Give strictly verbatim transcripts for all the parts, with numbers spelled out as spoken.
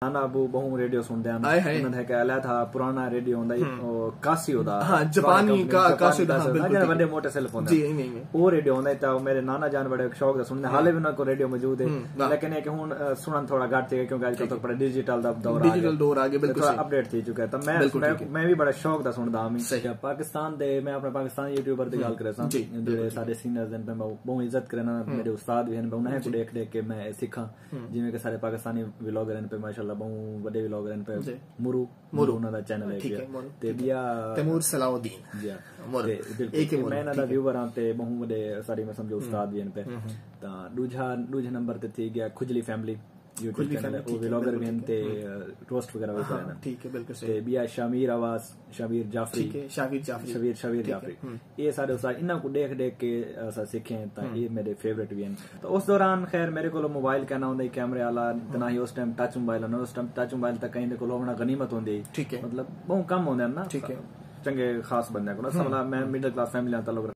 نانا ابو بہوں ریڈیو سنڑدے ہن۔ ہائے ہائے۔ انہاں دے ہک آلہ تھا پرانا ریڈیو ہوندا ہی، او کاسیو دا۔ ہاں، جاپانی کا-، کاسیو دا، ہاں، بالکل جیڑھا ٹھیک ہے۔ وڈے موٹے سیل فون جی، دا۔ ایویں، ایویں۔ او ریڈیو ہوندا ہی، تے میرے نانا جان بڑے شوق دا سنڑدے، حالے وی انہاں کول ریڈیو موجود ہے۔ ہوں، واہ۔ لیکن اے کہ ہن، آ، سنڑݨ تھوڑا گھٹ تھی ڳیا، کیونکہ اڄ کل تہاکوں پتہ ڈیجیٹل دا دور آ ڳیا۔ ڈیجیٹل دور آ ڳیا، تے بالکل تھوڑا صحیح۔ اپڈیٹ تھی چکا ہے۔ تاں میں، بالکل میں، ٹھیک ہے۔ میں وی بڑا شوق دا سنڑدا ہاں۔ صحیح۔ پاکستان دے، میں اپݨے پاکستان یوٹیوبر دی ڳالھ کریساں، جی، بالکل جیڑھے ٹھیک۔ ساݙے سینئرز ہن، میں ٻہوں عزت کرینداں، میݙے استاد وی ہن، میں انہاں کوں ݙیکھ ݙیکھ کے میں سکھاں۔ جیویں کہ سارے پاکستانی ولاگر ہن پئے، ماشاءاللہ ٻہوں وݙے ولاگر ہن پئے۔ جی۔ مرو، مرو۔ انہاں دا چینل ہے ٹھیک پیا۔ ہے، مرو۔ تے ٻیا تیمور صلاح الدین۔ جی ہاں۔ مرو۔ تے بالکل۔ اے کہ تے مرو، میں انہاں دا ٹھیک ہے۔ ویور ہاں تے ٻہوں وݙے ساݙے، میں سمجھو، استاد وی ہن پئے۔ تاں ݙوجھا، ݙوجھے نمبر تے تھی ڳیا کھجلی فیملی، یوٹیوب کھجلی چینل ہے، فیملی، او ٹھیک ہے، ولاگر بالکل وی ہن ٹھیک تے ہے۔ روسٹ وغیرہ وی ہاں، کرن۔ ٹھیک ہے، بالکل تے صحیح۔ ٻیا شامیر آواز، شامیر جعفری۔ ٹھیک ہے، شامیر جعفری۔ شبیر، شبیر ٹھیک ہے۔ جعفری۔ اے سارے استاد، انہاں کوں ݙیکھ ݙیکھ کے اساں سکھے، تاں اے میݙے فیورٹ وی ہن۔ تاں اس دوران خیر میݙے کول موبائل کائنا ہوندا ہی، کیمرے والا، تے نہ ہی اس ٹائم ٹچ موبائل ہن، اس ٹائم ٹچ موبائل تاں کہیں دے کول ہووݨا غنیمت ہوندی ہئی۔ ٹھیک ہے۔ مطلب ٻہوں کم ہوندے ہن نا۔ ٹھیک ہے۔ چنگے خاص بندے کول۔ اصل میں مڈل کلاس فیملی نال تعلق رکھ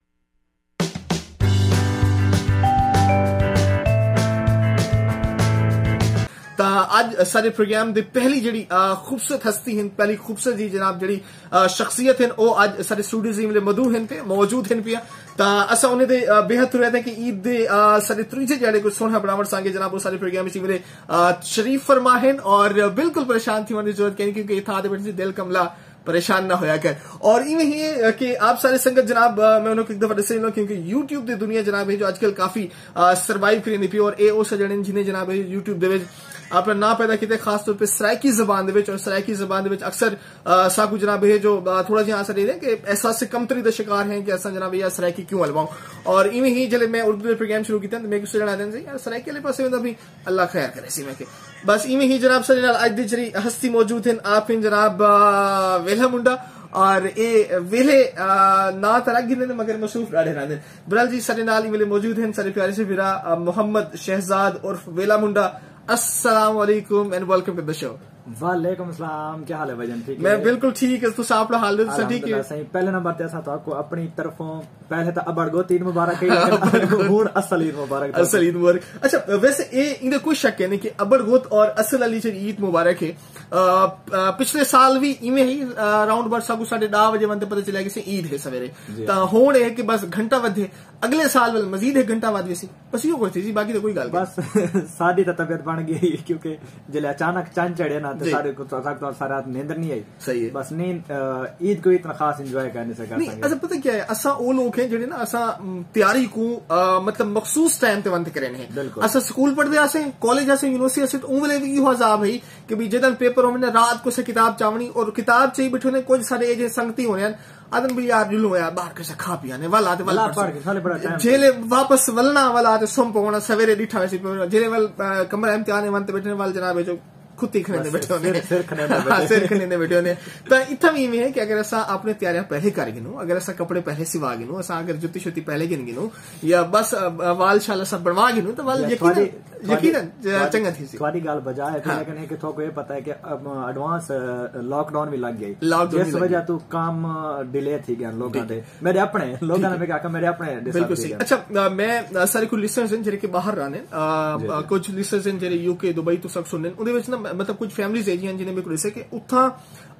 تاں اڄ سارے پروگرام دے پہلی جڑی، آ، خوبصورت ہستی ہن، پہلی خوبصورت جی جناب جڑی، آ، شخصیت ہن، او اڄ سارے اسٹوڈیوز دے ویلے مدعو ہن پیا، موجود ہن پیا۔ تاں اساں انہیں دے، آ، بے حد تھرو ہے کہ عید دے، آ، سارے تریجے جڑے کوئی سوہنا بناوݨ سانگے جناب او سارے پروگرام اچ ویلے، آ، شریف فرما ہن اور بالکل پریشان تھی ہونے دی ضرورت کہیں، کیونکہ اتھاں آدھے بیٹھے سی دل کملا پریشان نہ ہویا کر۔ اور ایویں ہی ہے کہ آپ سارے سنگت جناب، آ، میں انہوں کو ایک دفعہ ڈسے لوں، کیونکہ یوٹیوب دی دنیا جناب ہے جو آج کل کافی، آ، سروائیو کریندی پئی، اور اے او سجن ہن جنہیں جناب ہے یوٹیوب دے وچ اپنا نام پیدا کیتے، خاص طور پہ سرائیکی زبان دے وچ، اور سرائیکی زبان دے وچ اکثر، آ، ساکو جناب ہے جو، آ، تھوڑا جہاں اساں ڈیدے کہ احساس کمتری دا شکار ہیں کہ اساں جناب یا سرائیکی کیوں الواؤں۔ اور ایویں ہی جلے میں اردو دے پروگرام شروع کیتے ہیں تو میں کچھ جنا دین سے یار سرائیکی والے پاسے ویندا بھی اللہ خیر کرے سی میں کہ بس ایویں ہی جناب سارے نال اج دی جڑی ہستی موجود ہن، آپ ہن جناب، آ، ویلھا منڈا، اور اے ویلھے، آ، ناں تاں رکھ گھندے نے مگر مصروف ݙاڈھے رہندے۔ برال جی سارے نال ہی ویلے موجود ہن سارے پیارے سے بھرا، آ، محمد شہزاد عرف ویلا منڈا۔ السلام علیکم and welcome to the show۔ وعلیکم السلام، کیا حال ہے بھائی جان؟ ٹھیک میں ہے؟ بالکل ٹھیک ہے، تساں اپنا حال دے، تساں ٹھیک ہے؟ الحمدللہ صحیح۔ پہلے نمبر تے اساں تہاکوں اپنی طرفوں پہلے تاں ابڑ گوت عید مبارک ہے، لیکن ہن اصل عید مبارک۔ اصل عید مبارک۔ اچھا، ویسے اے ایندے کوئی شک ہے نہیں کہ ابڑ گوت اور اصل علی جڑی عید مبارک ہے۔ آ، آ، پچھلے سال بھی ایویں ہی، آ، راؤنڈ اباؤٹ ساکوں ساڈھے ݙاہ وجے ون تے پتہ چلیا کہ عید ہے سویرے۔ جی۔ تاں ہن اے کہ بس گھنٹہ ودھے، اگلے سال ول مزید ایک گھنٹہ ودھ ویسی۔ بس ایہو کچھ تھی سی، باقی تاں کوئی ڳالھ کائنی۔ بس ساݙی تاں طبیعت بݨ ڳئی، کیونکہ جلے اچانک چن چڑھے نا، تے جی۔ سارے کو، ساکوں تاں ساری رات نیندر نہیں آئی۔ صحیح ہے۔ بس نیند، آ، عید کوئی اتنا خاص انجوائے کر نہیں سکا نہیں، سنگے۔ اساں پتہ کیا ہے، اساں او لوگ ہیں جڑے نا، اساں، ام، تیاری کو، آ، مطلب مخصوص ٹائم تے وند کرے ہیں۔ بالکل۔ اساں سکول پڑھدے آسے، کالج آسے، یونیورسٹی آسے، تو اون ویلے بھی ایہو عذاب ہے کہ بھی جدن پیپر ہونے رات کو سے کتاب چاونی اور کتاب چاہی بیٹھے نے، کچھ سارے اے جے سنگتی ہونے ہیں، آدن بھی یار جلو یار باہر کسے کھا پیا نے، والا تے والا والا پڑھ کے، سالے بڑا ٹائم جیلے واپس ولنا والا تے سم پونا، سویرے ڈٹھا ویسی پونا، جیلے ول، آ، کمرہ امتحان ہے، ون تے بیٹھے نے، وال جناب ہے جو کھتی کھنے دے بس بیٹھے ہونے۔ سر، سر کھنے دے ہاں، بیٹھے۔ سر کھنے دے بیٹھے ہونے۔ تاں اتھاں وی ایویں ہے کہ اگر اساں اپنے تیاریاں پہلے کر گھنوں، اگر اساں کپڑے پہلے سوا گھنوں، اساں اگر جتی شتی پہلے گھن گھنوں، یا بس، آ، وال شال اساں بݨوا گھنوں، تاں وال یا یقیناً، تھوڑی، یقیناً تھوڑی، چنگا تھی سی۔ تھوڑی ڳالھ بجا ہے، ہاں۔ لیکن ہے کہ تھوکو یہ پتہ ہے کہ اب ایڈوانس، آ، لاک ڈاؤن بھی لگ گئی۔ لاک ڈاؤن جس بھی لگ وجہ گئی۔ تو کام ڈیلے تھی گئے لوگوں ٹھیک دے۔ ہے۔ میرے اپنے، لوگوں ٹھیک نے ہے۔ میں کہا کہ میرے اپنے ڈسٹرب بالکل تھی صحیح۔ گئے۔ اچھا، آ، میں، آ، سارے کچھ لسنرز ہیں جڑے کہ باہر رہنے، آ، جی، آ، جی۔ کچھ لسنرز ہیں جڑے یو کے، دبئی تو سب سننے۔ اندے وچ نا، مطلب، کچھ فیملیز ہیں جی ہیں جنہیں میں کو ڈسے کہ اتھاں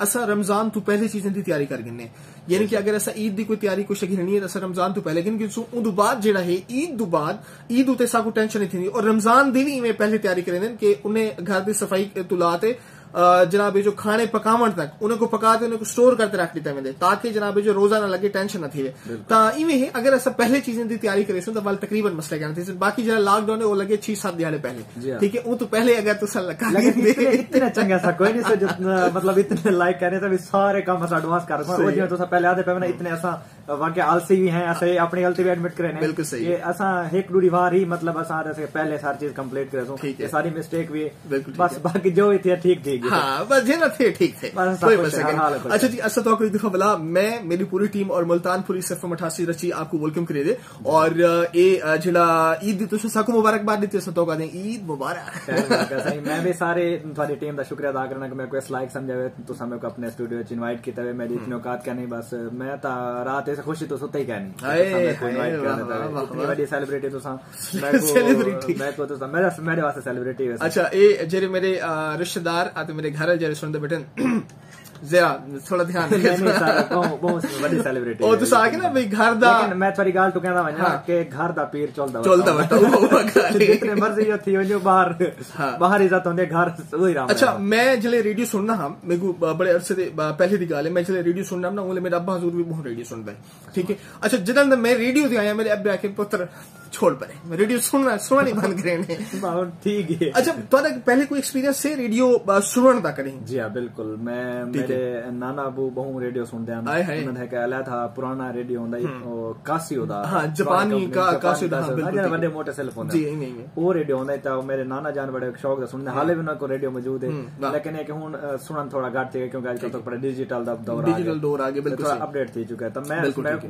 اساں رمضان تو پہلے چیزیں دی تیاری کر گھنے۔ یعنی کہ اگر اساں عید دی کوئی تیاری کچھ گھننی ہے، تاں اساں رمضان تو پہلے گھن گھنسوں۔ اون دو بعد جڑا ہے، عید دو بعد، عید اتے ساکوں ٹینشن نہیں تھیندی۔ اور رمضان دی بھی ایویں پہلے تیاری کریں دن کہ انہیں گھر دی صفائی تو لا تے، آ، جناب، جو کھانے پکاون تک انہیں کو پکا تے انہیں کو سٹور کر تے رکھ دیتا ویندے، تاکہ جناب جو روزہ نہ لگے، ٹینشن نہ تھیوے۔ تاں ایویں ہے، اگر اساں پہلے چیزیں دی تیاری کریسوں تاں ول تقریباً مسئلے کائنی تھیسن۔ باقی جڑا لاک ڈاؤن ہے، وہ لگے چھ سات دیہاڑے پہلے۔ جی ہاں۔ ٹھیک ہے، اون تو پہلے اگر تساں لگا لیکن دیندے۔ اتنے، اتنے چنگا سا کوئی نہیں سا جو، مطلب، اتنے لائک کہنے تھا بھی سارے کام اساں ایڈوانس کر رکھاں۔ وہ صحیح جی ہے۔ تساں پہلے آدھے پے نا، اتنے اساں واقعی آلسی بھی ہیں، اساں اپنی غلطی بھی ایڈمٹ کرے نے۔ بالکل صحیح کہ ہے۔ اساں ایک ڈوڑی وار ہی، مطلب، اساں آدھے سے پہلے ساری چیز کمپلیٹ کرے سوں۔ ٹھیک ہے۔ یہ ساری مسٹیک بھی ہے۔ بالکل ٹھیک بس ہے۔ باقی جو بھی تھی ٹھیک تھی گئی۔ ہاں، بس جی نا تھے ٹھیک تھے۔ بس اساں کوئی خوش مسئلہ ہیں، نہیں۔ حال ہے خوش۔ اچھا جی، اساں تو کوئی دفعہ بلا، میں، میری پوری ٹیم اور ملتان پولیس ایف ایم اٹھاسی رچی آپ کو ویلکم کرے دے۔ اور، آ، اے، آ، جڑا عید دی تساں ساکوں مبارکباد ݙتی، اساں تہاکوں آہدے عید مبارک۔ خیر، میں کہہ سائیں، میں بھی سارے تہاݙی ٹیم دا شکریہ ادا کرنا کہ میکوں اس لائق سمجھا ہوئے، تساں میکوں اپنے اسٹوڈیو وچ انوائٹ کیتا ہوئے، میݙی اتنی اوقات کائنی۔ بس میں تاں رات اس خوشی تو ستے ہی کہنی ہائے ہائے واہ واہ واہ۔ وڈی سیلیبریٹی تو سیلیبریٹی۔ میں کو تو میرا میرے واسطے سیلیبریٹی ہے۔ اچھا، اے جڑے میرے رشتہ دار آتے میرے گھر جڑے سنتے بیٹھے، ذرا تھوڑا دھیان رکھے۔ او تسا آ کے نا بھئی گھر دا، میں تھوڑی گال ٹکیا دا ونجا کہ گھر دا پیر چلدا ونجا۔ چلدا ونجا، وہ گل ہے۔ جتنے مرضی ہو تھی ونجو، باہر باہر عزت ہوندے، گھر وہی رام۔ اچھا، میں جلے ریڈیو سننا ہاں، میکو بڑے عرصے دے پہلے دی گال ہے، میں جلے ریڈیو سننا نا، اولے میرا ابا حضور بھی بہت ریڈیو سندا ہے۔ ٹھیک ہے۔ اچھا، جدن میں ریڈیو تے آیا، میرے ابے آکھے، پتر چھوڑ پرے، ریڈیو سننا سننا نہیں بند کرے نے۔ ٹھیک ہے۔ اچھا، تہاڈا پہلے کوئی ایکسپیرینس ہے ریڈیو سنن دا کہیں؟ جی ہاں، بالکل۔ میں میرے نانا ابو بہوں ریڈیو سنتے ہیں۔ انہاں نے ایک علیحدہ پرانا ریڈیو ہوندا ہے، کاسیو دا۔ ہاں، جاپانی کاسیو دا، بالکل۔ وڈے موٹے سیل فون۔ جی، نہیں۔ او ریڈیو ہوندا ہے، تے میرے نانا جان بڑے شوق دا سنتے ہیں۔ حالے بھی انہاں کو ریڈیو موجود ہے، لیکن ایک ہن سنن تھوڑا گھٹ تھی گیا، کیونکہ اج کل تو بڑا ڈیجیٹل دا دور آ گیا۔ ڈیجیٹل دور آ گیا، بالکل۔ تھوڑا اپڈیٹ تھی چکا ہے۔ تو میں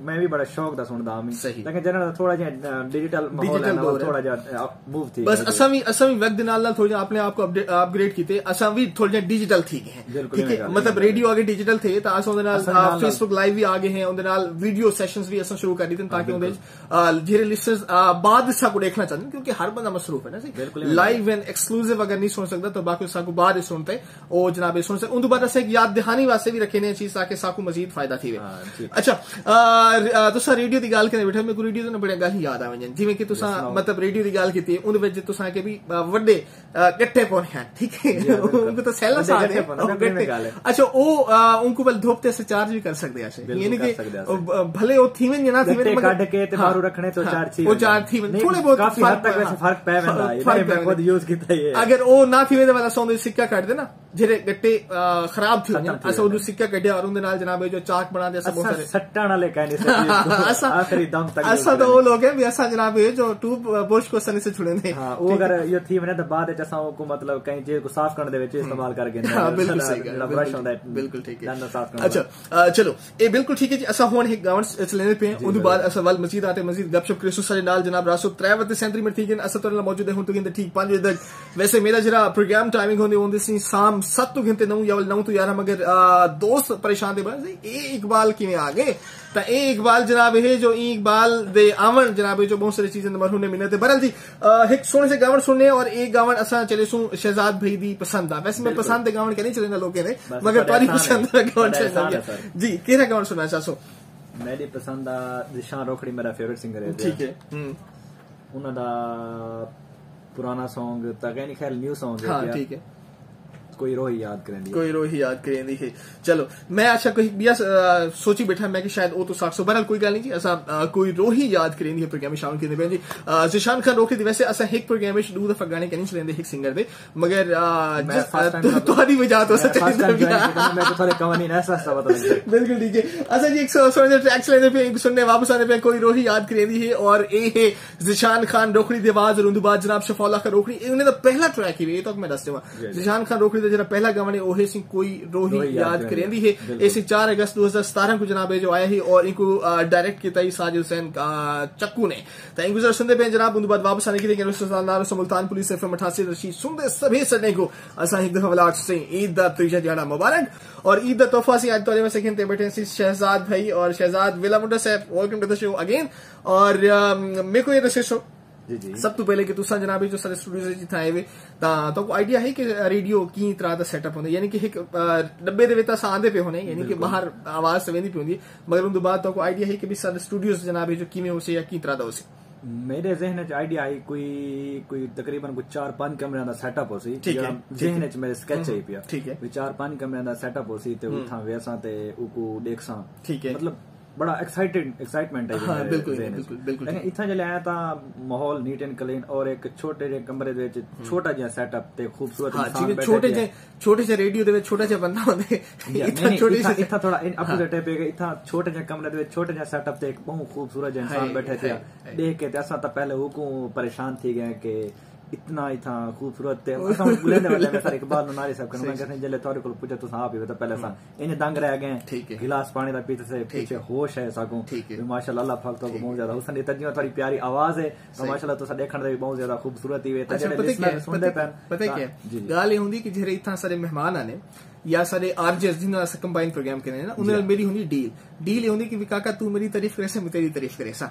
میں بھی بڑا شوق دا سندا ہاں۔ لیکن جنہاں دا تھوڑا جہا ڈیجیٹل ماحول ہے نا، تھوڑا جہا موو تھی بس۔ اساں بھی اساں بھی وقت دے نال نال تھوڑا جہا اپنے آپ کو اپڈیٹ، اپگریڈ کیتے، اساں بھی تھوڑا جہا ڈیجیٹل تھی گئے ہیں۔ ٹھیک ہے، مطلب ریڈیو آگے ڈیجیٹل تھے، تو اساں دے نال فیس بک لائیو بھی آ گئے ہیں، اندے نال ویڈیو سیشنز بھی اساں شروع کر دیتے تاکہ اندے جیڑھے لسنرز بعد ساکوں ݙیکھݨا چاہندن، کیونکہ ہر بندہ مصروف ہے نا سی، لائیو اینڈ ایکسکلوسیو اگر نہیں سݨ سڳدا تو باقی ساکوں بعد ہی سݨ تے او جناب اے سݨ سڳدے۔ اوندے بعد اساں ہک یاد دہانی واسطے وی رکھیندے ہیں چیز تاکہ ساکوں مزید فائدہ تھیوے۔ اچھا، تساں ریڈیو دی ڳالھ کریندے ٻیٹھے، میکوں ریڈیو توں بڑیاں ڳالھیں یاد آ ونڄن، جیویں کہ تساں مطلب ریڈیو دی ڳالھ کیتی ہے، اوندے وچ تساں کہ وی وݙے ڳٹے پونے ہیں، ٹھیک ہے؟ اونکوں تاں سیلس آہدے۔ اچھا، او اونکوں ول دھوپ تے اساں چارج وی کر سڳدے ہاسے، یعنی کہ بھلے او تھیون یا نہ تھیون، مگر کڈھ کے تے باہروں رکھنے تو چارج تھی، او چارج تھی ویندے۔ تھوڑے بہت فرق پے ویندا، فرق پے ویندا۔ اگر او نہ تھیوے تے ول اساں اوندے سکہ کڈھدے نا، جیڑھے ڳٹے خراب تھی ونڄن، اساں اوندے سکہ کڈھیا اور اوندے نال جناب جو چاک بݨا تے اساں بہت سارے سٹݨ والے کائنی، آخری دم تک۔ اساں تاں او لوگ ہیں بھی اساں جناب جو ٹوتھ برش کوں اساں نہیں سے چھڑیندے۔ ہاں، او اگر ایہو تھی ونڄے تاں بعد وچ اساں اوکوں مطلب کہیں چیز کوں صاف کرݨ دے وچ استعمال کر گھندے۔ ہاں، بالکل صحیح ڳالھ ہے، برش ہوندا ہے، بالکل ٹھیک ہے۔ اچھا، چلو، اے بالکل ٹھیک ہے جی۔ اساں ہݨ ہک ڳاوݨ چلیندے پئے ہیں، اوندے بعد اساں ول مزید آتے مزید گپ شپ کریسوں۔ ساݙے نال جناب راسو ترے وتے سینتری منٹ تھی ڳئن، اساں تہاݙے نال موجود ہیں ہݨ توں گھن تے ٹھیک پنج وڄے تک۔ ویسے میݙا جیڑھا پروگرام ٹائمنگ ہوندی، ہوندی سی شام ست توں گھن تے نو یا ول نو توں یارہاں، مگر دوست پریشان تھے پئے، اے اقبال کیویں آ ڳئے؟ تاں اے اقبال جناب ہے جو ایں اقبال دے آوݨ جناب ہے جو بہت ساری چیزیں دے مرحوم نے منت ہے۔ بہرحال جی، ہک سوہݨے سے ڳاوݨ سݨنے اور اے ڳاوݨ اساں چلیسوں شہزاد بھائی دی پسند دا۔ ویسے میں پسند دے ڳاوݨ کائنی چلیندا لوکیں دے، مگر تہاݙی پسند دا ڳاوݨ چلیندا۔ جی، کیڑھا ڳاوݨ سݨݨا چاہسو؟ میݙی پسند دا ذیشان روکھڑی میݙا فیورٹ سنگر ہے۔ ٹھیک ہے۔ انہاں دا پرانا سانگ تاں کائنی، خیر نیو سانگ ہے۔ ہاں، ٹھیک ہے۔ کوئی روہی یاد کریندی ہے۔ کوئی روہی یاد کریندی ہے۔ چلو، میں اچھا کوئی ٻیا سوچی ٻیٹھا میں کہ شاید او تساں آکھسو۔ بہرحال کوئی ڳالھ نہیں جی، اساں کوئی روہی یاد کریندی ہے پروگرام وچ شامل کیتے پئے جی۔ ذیشان خان روکھڑی دی۔ ویسے اساں ہک پروگرام وچ ݙو دفعہ ڳانے کائنی چلیندے ہک سنگر دے، مگر تہاݙی وجہ توں اساں چلیندے پئے۔ بالکل ٹھیک ہے۔ اساں جی ہک سوہݨا ٹریک چلیندے پئے، سݨنے واپس آندے پئے، کوئی روہی یاد کریندی ہے، اور اے ہے ذیشان خان روکھڑی دی آواز اور اوندے بعد جناب شفاء اللہ خان روکھڑی، اے انہاں دا پہلا ٹریک ہی، اے تاں میں ݙس ݙیواں۔ ذیشان خان روکھڑی دا جیڑھا پہلا ڳاوݨ ہے، او ہے سی کوئی روہی یاد کریندی ہے۔ اے سی چار اگست ݙو ہزار ستارہاں کوں جناب اے جو آیا ہی اور اینکوں ڈائریکٹ کیتا ہی ساجد حسین چکو نے۔ تاں اینکوں ذرا سݨدے پئے جناب، اوندے بعد واپس آندے کیتے کہ سلطان نار ملتان پولیس ایف ایم اٹھاسی رشید سݨدے سبھے سݨے کوں اساں ہک دفعہ ولا سئیں عید دا تریجھا ݙیہاڑا مبارک۔ اور عید دا تحفہ سی اڄ تہاݙے واسطے گھن تے ٻیٹھے سی شہزاد بھائی اور شہزاد ویلا منڈا صاحب، welcome to the show again۔ اور میکوں اے ݙسیسو، جی جی۔ سب توں پہلے کہ تساں جناب جو سارے اسٹوڈیوز وچ اتھاں آئے وے، تاں تہاکوں آئیڈیا ہے کہ ریڈیو کیں طرح دا سیٹ اپ ہوندا ہے؟ یعنی کہ ہک ڈبے دے وچ تاں اساں آندے پئے ہوندے ہیں، یعنی کہ باہر آواز تاں ویندی پئی ہوندی ہے، مگر اوندے بعد تہاکوں آئیڈیا ہے کہ بھی سارے اسٹوڈیوز جناب جو کیویں ہوسے یا کیں طرح دا ہوسے؟ میݙے ذہن وچ آئیڈیا آئی کوئی کوئی تقریباً کوئی چار پنج کمریاں دا سیٹ اپ ہوسی۔ ٹھیک ہے۔ ذہن وچ میݙے سکیچ آئی پیا۔ ٹھیک ہے۔ کوئی چار پنج کمریاں دا سیٹ اپ ہوسی تے اتھاں ویساں تے اوکوں ݙیکھساں۔ ٹھیک ہے۔ مطلب بڑا ایکسائٹڈ، ایکسائٹمنٹ آئی وی میرے ذہن وچ۔ لیکن اتھاں جلے آیا تاں ماحول نیٹ اینڈ کلین اور ایک چھوٹے جے کمرے دے وچ چھوٹا جیہا سیٹ اپ تے خوبصورت انسان بیٹھے۔ چھوٹے جے، چھوٹے جے ریڈیو دے وچ چھوٹا جے بندہ ہوندے۔ اتھاں چھوٹے جے، اتھاں تھوڑا اپوزٹ ہے پئے، اتھاں چھوٹے جے کمرے دے وچ چھوٹے جے سیٹ اپ تے ایک بہت خوبصورت جے انسان بیٹھے تھیا۔ ݙیکھ کے تے اساں تاں پہلے اوکوں پریشان تھی ڳئے کہ اتنا اتھاں خوبصورت تے اساں ہن بلیندے ودے میں سر اقبال نناری صاحب کنوں میں کہتے ہیں جلے تہاڈے کول پجھے تساں آپ ہی وتا پہلے اساں انج دنگ رہ گئے ہیں۔ گلاس پانی دا پیتے سے پیچھے ہوش ہے ساکوں۔ ماشاءاللہ اللہ پاک تہاکوں بہت زیادہ حسن ڈتا جیویں تہاڈی پیاری آواز ہے۔ تو ماشاءاللہ تساں ڈیکھن دے بھی بہت زیادہ خوبصورتی ہے تے جڑے لسنر سنڑدے پن۔ پتہ کیا؟ گالھ ایہ ہوندی کہ جیڑھے اتھاں سارے مہمان آنے یا سارے آر جیز جنہاں اساں کمبائن پروگرام کرنے نا انہاں نال میری ہوندی ڈیل۔ ڈیل ایہ ہوندی کہ وی کاکا تو میری تعریف کریسے میں تیری تعریف کریساں۔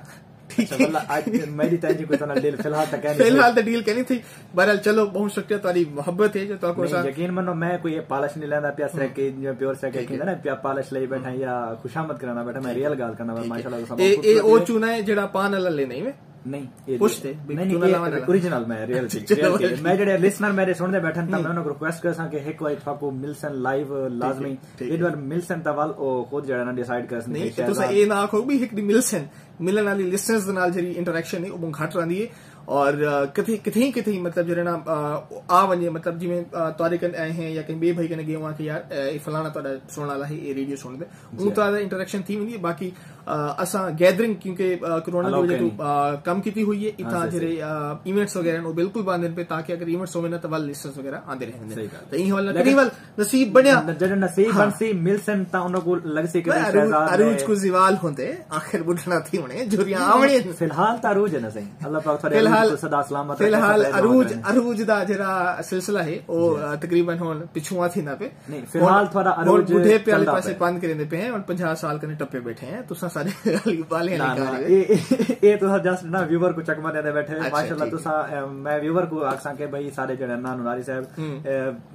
ٹھیک ہے۔ اج میری تائیں جی کوئی تہاڈے نال ڈیل فی الحال تک ہے نہیں۔ فی الحال تے ڈیل کینی تھی۔ بہرحال چلو بہت شکریہ تہاڈی محبت ہے جو تہاکوں اساں۔ یقین منو میں کوئی پالش نہیں لیندا پیا سرکے جیویں پیور سرکے کھیندا نا پیا پالش لئی بیٹھا یا خوشامد کرانا بیٹھا میں ریئل گال کرنا ماشاءاللہ تساں۔ اے او چونا ہے جیڑھا پان والا لینا ہے۔ نہیں پچھتے اوریجنل میں ریئل میں جڑے لسنر میرے سنڑدے بیٹھن تاں میں انہاں کو ریکویسٹ کرساں کہ ہک واری تھاکو ملسن لائیو لازمی۔ ایڈ وار ملسن تاں ول او خود جڑا نا ڈیسائیڈ کرسن نہیں تساں اے نہ آکھو بھی ہک دی ملسن ملن والی لسنرز دے نال جڑی انٹریکشن ہے او بہوں گھٹ رہندی ہے۔ اور کتھیں کتھیں کتھیں مطلب جڑے نا آ ونجے مطلب جویں تہاڈے کن آئے ہیں یا کہیں بے بھائی کنے گئے ہواں کہ یار اے فلانا تہاڈا سنڑ والا ہے اے ریڈیو سنڑدے اوں تہاڈا انٹریکشن تھی ویندی ہے باقی اساں گیدرنگ کیونکہ کرونا دی وجہ توں کم کیتی ہوئی ہے اتھاں جیرے ایونٹس وغیرہ نو بالکل بند ہیں پہ تاکہ اگر ایونٹس ہووے نا تاں ول لسنرز وغیرہ آندے رہندے ہیں تاں ایں حوالے نال کئی ول نصیب بنیا جڑے نصیب بنسی ملسن تاں انہاں کو لگسی کہ عروج کو زوال ہوندے آخر بڈھنا تھی ہونے جھریاں آونے فی الحال تاں عروج ہے نا صحیح اللہ پاک تھوڑے عروج کو صدا سلامت فی الحال عروج عروج دا جڑا سلسلہ ہے او تقریبا ہن پچھوں آ تھیندا پے نہیں فی الحال تھوڑا عروج بڈھے پے والے پاسے پند کریندے پے ہیں ہن پنجاہ سال کنے ٹپے بیٹھے ہیں تساں سارے علی بالے نہ کر اے اے تساں جسٹ نا ویور کو چکما دے بیٹھے ماشاءاللہ تساں میں ویور کو آکھساں کہ بھائی سارے جڑے نا نوراری صاحب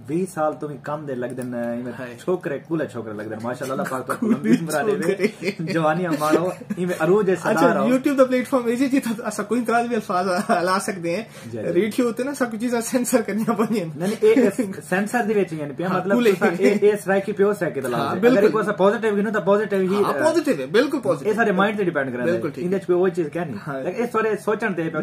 ویہہ سال تو وی کم دے لگدن ایویں چھوکرے کولے چھوکرے لگدن ماشاءاللہ اللہ پاک تو کولے مرا دے جوانی مارو ایویں عروج صدا رہو YouTube the plate farm easy جی اسا کوئی طرح بھی الفاظ لا سکدے ہیں ریڈیو تے نا سب چیزاں سینسر کرنیاں پوندیاں نہیں اے سینسر دے وچ ہیں پیا مطلب اے اے سرائیکی پیو سرائیکی دا لفظ ہے اگر کوئی پازیٹیو گھنو تاں پازیٹیو ہی ہاں پازیٹیو ہے بالکل پازیٹیو اے سارے مائنڈ تے ڈیپینڈ کردا ہے بالکل ٹھیک ہے کوئی چیز کہنی لیکن اے سارے سوچن تے پیا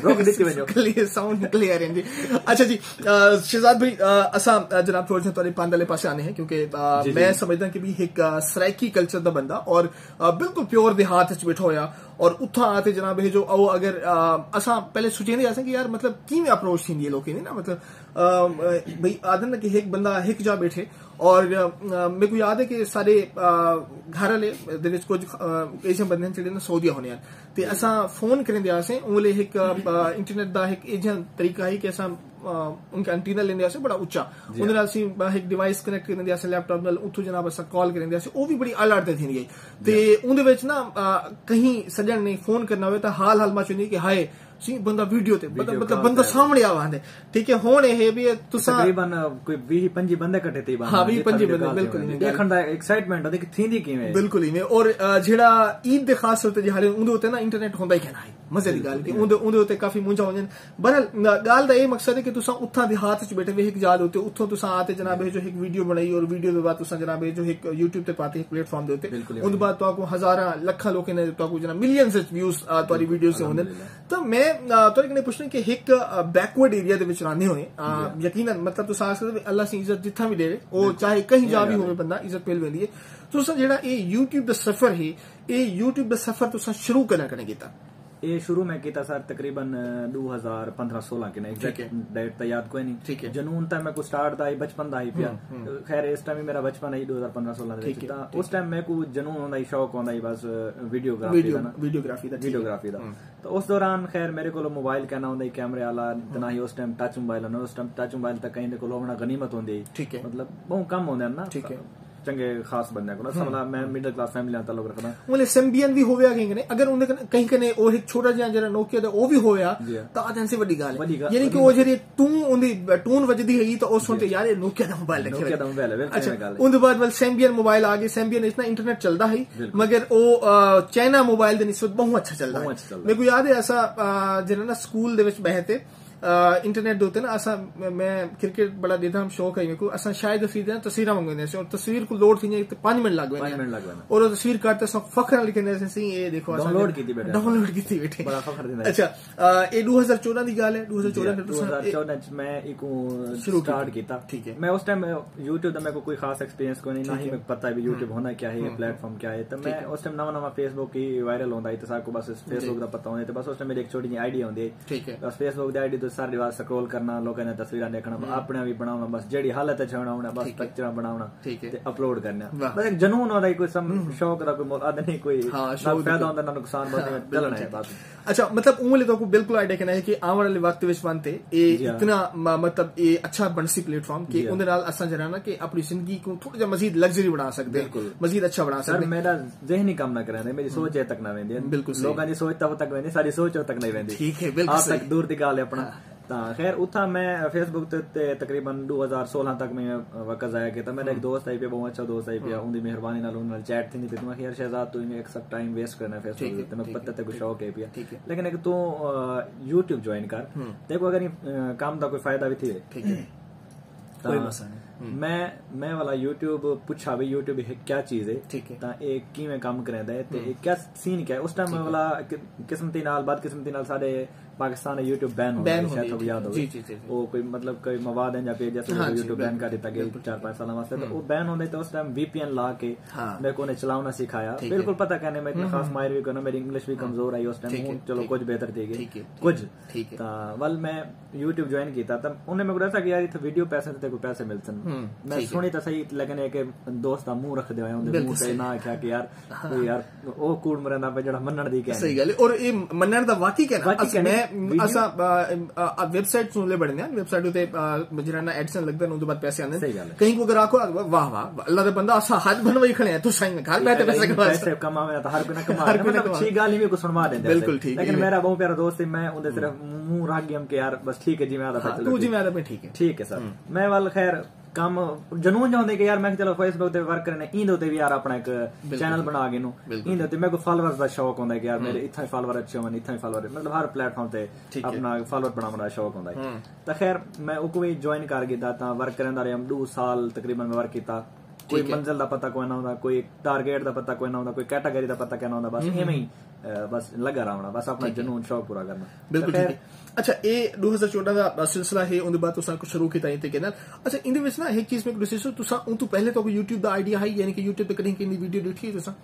روک دتی ونجو کلیئر ساؤنڈ کلیئر ہے جی اچھا جی شہزاد بھائی اساں جناب تھوڑے سے تہاڈے پندھ والے پاسے آنے ہیں کیونکہ میں سمجھدا کہ بھی ایک سرائیکی کلچر دا بندہ اور بالکل پیور دے ہاتھ وچ بیٹھا ہویا اور اتھاں آتے جناب ہے جو او اگر اساں پہلے سوچیندے آساں کہ یار مطلب کیویں اپروچ تھیندی ہے لوکیں دی نا مطلب بھئی آدن کہ ایک بندہ ایک جا بیٹھے اور میرے کو یاد ہے کہ سارے گھر والے دے وچ کچھ ایسے بندے جڑے نا سعودیہ ہونے ہیں تے اساں فون کریندے آسے اون ویلے ہک انٹرنیٹ دا ہک ایجھا طریقہ ہئی کہ اساں ان کا انٹینا لیندے آسے بڑا اچا اون دے نال اسی ہک ڈیوائس کنیکٹ کریندے آسے لیپ ٹاپ نال اتھوں جناب اساں کال کریندے آسے او وی بڑی آلات تے تھیندی ہئی تے اون دے وچ نا کہیں سجن نے فون کرنا ہوئے تاں حال حال مچ ہوندی کہ ہائے سی بندہ ویڈیو تے مطلب بندہ سامنے آوا ہندے ٹھیک ہے ہن اے ہے بھی تساں تقریبا کوئی ویہہ پنجی بندے کٹھے تھی ہاں ویہہ پنجی بندے بالکل ہی دیکھن دا ایکسائٹمنٹ ہوندی کہ تھیندی کیویں بالکل ہی اور جیڑا عید دے خاص طور تے جہاڑے اوندے اوتے نا انٹرنیٹ ہوندا ہی کہنا ہے مزے دی گال کہ اوندے اوندے اوتے کافی مونجا ہوندن بہرحال گال دا اے مقصد ہے کہ تساں اتھاں دیہات وچ بیٹھے وے ہک جا دے اوتے اتھوں تساں آتے جناب ہے جو ہک ویڈیو بنائی اور ویڈیو دے بعد تساں جناب ہے جو ہک یوٹیوب تے پاتے ہک پلیٹ فارم دے اوتے اوندے بعد تہاکوں ہزاراں لکھاں لوکیں نے تہاکوں جناب ملینز وچ ویوز تہاڈی ویڈیوز تے ہوندن تاں میں تہاڈے کنے پچھنا کہ ہک بیکورڈ ایریا دے وچ رہندے ہوئے یقینا مطلب تساں آکھ سکدے اللہ سیں عزت جتھاں وی ڈیوے او چاہے کہیں جا وی ہووے بندہ عزت مل ویندی ہے تساں جیڑا اے یوٹیوب دا سفر ہے اے یوٹیوب دا سفر تساں شروع کداں کنے کیتا؟ اے شروع میں کیتا سر تقریبا ڈو ہزار پندرہ سولہ کنے ایگزیکٹ ڈیٹ تاں یاد کوئی نہیں جنون تاں میں کو سٹارٹ دا ہی بچپن دا ہی پیا خیر اس ٹائم میرا بچپن ہے ڈو ہزار پندرہ سولہ دے وچ تاں اس ٹائم میں کو جنون ہوندا ہی شوق ہوندا ہی بس ویڈیو گرافی دا نا ویڈیو گرافی دا ویڈیو گرافی دا تاں اس دوران خیر میرے کولوں موبائل کینا ہوندا ہئی کیمرے آلا تے نہ ہی اس ٹائم ٹچ موبائل ہوندے اس ٹائم ٹچ موبائل تاں کہیں دے کولوں ہووݨا غنیمت ہوندی ہئی ٹھیک ہے مطلب ٻہوں کم ہوندے ہن نا ٹھیک ہے چنگے خاص بندیاں کولوں اساں والا میں مڈل کلاس فیملی نال تعلق رکھداں اوں ویلے سیمبین وی ہوویا کہیں کنے اگر اوندے کنے کہیں کنے او ہک چھوٹا جیہاں جیڑھا نوکیا دا او وی ہوویا تاں آدھن سی وݙی ڳالھ ہے یعنی کہ او جیڑھی ٹون اوندی ٹون وڄدی ہئی تاں او سݨ تے یار اے نوکیا دا موبائل رکھیا ہویا اچھا اوندے بعد ول سیمبین موبائل آ ڳئے سیمبین اچ نا انٹرنیٹ چلدا ہئی مگر او چائنا موبائل دے نسبت ٻہوں اچھا چلدا ہئی میکوں یاد ہے اساں جیڑھا نا سکول دے وچ ٻہہ تے انٹرنیٹ دے اتنے نا اساں، میں کرکٹ بڑا ݙیکھدا ہم، شوق ہے میکوں، اساں شاید تصویر دینا تصویراں منگویندے سے اور تصویر کو لوڈ تھیندے تے پانچ منٹ لگ ویندے۔ پانچ منٹ لگ ویندے۔ اور تصویر کر تے اساں فخر نال لکھیندے سے، اے دیکھو اساں ڈاؤن لوڈ کیتی بیٹھے۔ ڈاؤن لوڈ کیتی بیٹھے۔ بڑا فخر تھیندا ہے۔ اچھا، اے ݙو ہزار چوݙاں دی ڳالھ ہے، ݙو ہزار چوݙاں۔ جی، ݙو ہزار چوݙاں وچ میں ایکوں شروع سٹارٹ کیتا۔ ٹھیک ہے۔ میں اس ٹائم یوٹیوب دا میکوں کوئی خاص ایکسپیرینس کوئی نہیں، نہ ہی میکوں پتہ ہے بھی یوٹیوب ہونا کیا ہے، پلیٹ فارم کیا ہے۔ تے میں اس ٹائم نواں نواں فیس بک ہی وائرل ہوندا ہے، تے ساکوں بس فیس بک دا پتہ ہوندا ہے، تے بس اس ٹائم میری ایک چھوٹی جی آئی ڈی ہوندی ہے۔ ٹھیک ہے۔ بس فیس بک دی آئی ڈی تے سارے وار سکرول کرنا، لوکاں دیاں تصویراں ݙیکھݨا، اپݨیاں وی بݨاوݨا، بس جیڑھی حالت اچ ہوݨا ہونا، بس پکچراں بݨاوݨا تے اپلوڈ کرݨا۔ بس ایک جنون ہوندا ہے، کوئی سم شوق دا کوئی مول ادھے نہیں، کوئی نہ فائدہ ہوندا نہ نقصان، بس چلݨا ہے بس۔ اچھا، مطلب اوں ویلے تہاکوں بالکل آئیڈیا کائنی ہا کہ آوݨ والے وقت وچ ونڄ تے اے اتنا م-، مطلب اے اچھا بݨسی پلیٹ فارم کہ اوندے نال اساں جیڑھا نا کہ اپݨی زندگی کوں تھوڑا جیہا مزید لگژری بݨا سڳدے، مزید اچھا بݨا سڳدے۔ ذہن ہی کم نہ کریندے، میری سوچ اے تک نہ ویندی۔ بالکل صحیح۔ لوکاں دی سوچ تاں اتک ویندی، ساݙی سوچ اتک نہیں ویندی۔ ٹھیک ہے، بالکل صحیح۔ تک دور دی ڳالھ ہے اپݨا۔ تاں خیر، اتھاں میں فیس بک تے، تے تقریباً ݙو ہزار سولہ تک میں وقت ضائع کیتا۔ میرا ایک دوست آئی پیا، بہت اچھا دوست آئی پیا، اوندی مہربانی نال اوندے نال چیٹ تھیندی پئی، تاں میں آکھیا، "یار شہزاد، توں ایویں ایک سب ٹائم ویسٹ کرنا فیس بک تے، میں پتہ تیکوں شوق ہے پیا، لیکن ایک توں، آ، یوٹیوب جوائن کر، تیکوں اگر ایں، آ، کام دا کوئی فائدہ وی تھیوے۔" ٹھیک ہے۔ تاں کوئی مسئلہ نہیں۔ میں، میں والا یوٹیوب پچھا وی، یوٹیوب ہے کیا چیز ہے؟ ٹھیک ہے۔ تاں اے کیویں کم کریندا ہے تے اے کیا سین کیا ہے؟ اس ٹائم والا ق-، قسمتی نال، بدقسمتی نال ساݙے پاکستان دا یوٹیوب بین ہوندا ہے، بین شاید ہوندی ہے، تہاکوں یاد ہووے۔ جی، جی، جی۔ او کوئی مطلب کوئی مواد ہے یا پیا جیسے ہاں جی، یوٹیوب بین کر ݙتا ڳیا چار پنج سالاں واسطے، تاں او بین ہوندا ہے، تے اس ٹائم وی پی این لا کے میکوں انہیں چلاوݨا سکھایا۔ بالکل پتہ کائنی، میں اتنا خاص ماہر وی کوئی نہ، میری انگلش وی کمزور آئی اس ٹائم، ہݨ چلو کچھ بہتر تھی ڳئی، کچھ۔ ٹھیک ہے۔ تاں ول میں یوٹیوب جوائن کیتا، تاں انہیں میکوں ݙسا کہ یار اتھاں ویڈیو پیسے تے کوئی پیسے ملسن۔ میں سݨی تاں صحیح، لیکن ایک دوست دا منہ رکھدے ہوئے اوندے منہ تے نہ آکھیا کہ یار کوئی یار او کوڑ مریندا پیا جیڑھا منݨ دی کائنی۔ صحیح ڳالھ ہے۔ اور اے منݨ دا واقعی کائنی۔ واقعی کائنی۔ میں، ویڈیو اساں، آ، آ، آ، ویب سائٹ توں لے بݨدے ہیں، ویب سائٹ اتے، آ، جیڑھا نا ایڈسن لڳدے نے، اوندے بعد پیسے آندے نے۔ صحیح ڳالھ ہے۔ کہیں کوں اگر آکھو، "واہ واہ، اللہ دے بندہ، اساں ہتھ بݨوائی کھڑے ہیں، تساں ایویں گھر ٻہہ تے پیسے کما۔" پیسے کماوے تاں ہر کوئی نہ کماوے۔ ہر کوئی نہ کماوے۔ اچھی ڳالھ ہی میکوں سݨوا ݙیندے۔ بالکل ٹھیک۔ لیکن میرا بہت پیارا دوست ہے، میں اوندے صرف منہ رکھ ڳیام کہ یار بس ٹھیک ہے جی، میں آدھا ہاں، توں جی میں آدھا میں ٹھیک ہے۔ ٹھیک ہے سر۔ میں ول خیر کم جنون جا ہوندے کہ یار میں کہ چلو فیس بک تے ورک کرنے، ایندے اتے وی یار اپݨا ایک چینل بݨا گھنوں۔ ایندے اتے میکوں فالوورز دا شوق ہوندا ہے کہ یار میرے اتھاں فالوور اچھے ہون، اتھاں فالوور، مطلب ہر پلیٹ فارم تے اپݨا فالوور بݨاوݨ دا شوق ہوندا ہے۔ تاں خیر میں اوکوں وی جوائن کر گھدا، تاں ورک کریندا رہیا، ݙو سال تقریباً میں ورک کیتا۔ کوئی منزل دا پتہ کوئی نہ ہوندا، کوئی ٹارگیٹ دا پتہ کوئی نہ ہوندا، کوئی کیٹیگری دا پتہ کوئی نہ ہوندا، بس ایویں ہی، اے، بس لڳا رہوݨا، بس اپݨا جنون شوق پورا کرݨا۔ بالکل ٹھیک ہے۔ اچھا، اے ݙو ہزار چوݙاں دا سلسلہ ہے، اوندے بعد تساں کچھ شروع کیتا ایں تے کینال۔ اچھا، ایندے وچ نا ہک چیز میکوں ݙسیسو، تساں اوں توں پہلے تہاکوں یوٹیوب دا آئیڈیا ہئی، یعنی کہ یوٹیوب تے کݙاہیں کہیں دی ویڈیو ݙٹھی ہے تساں؟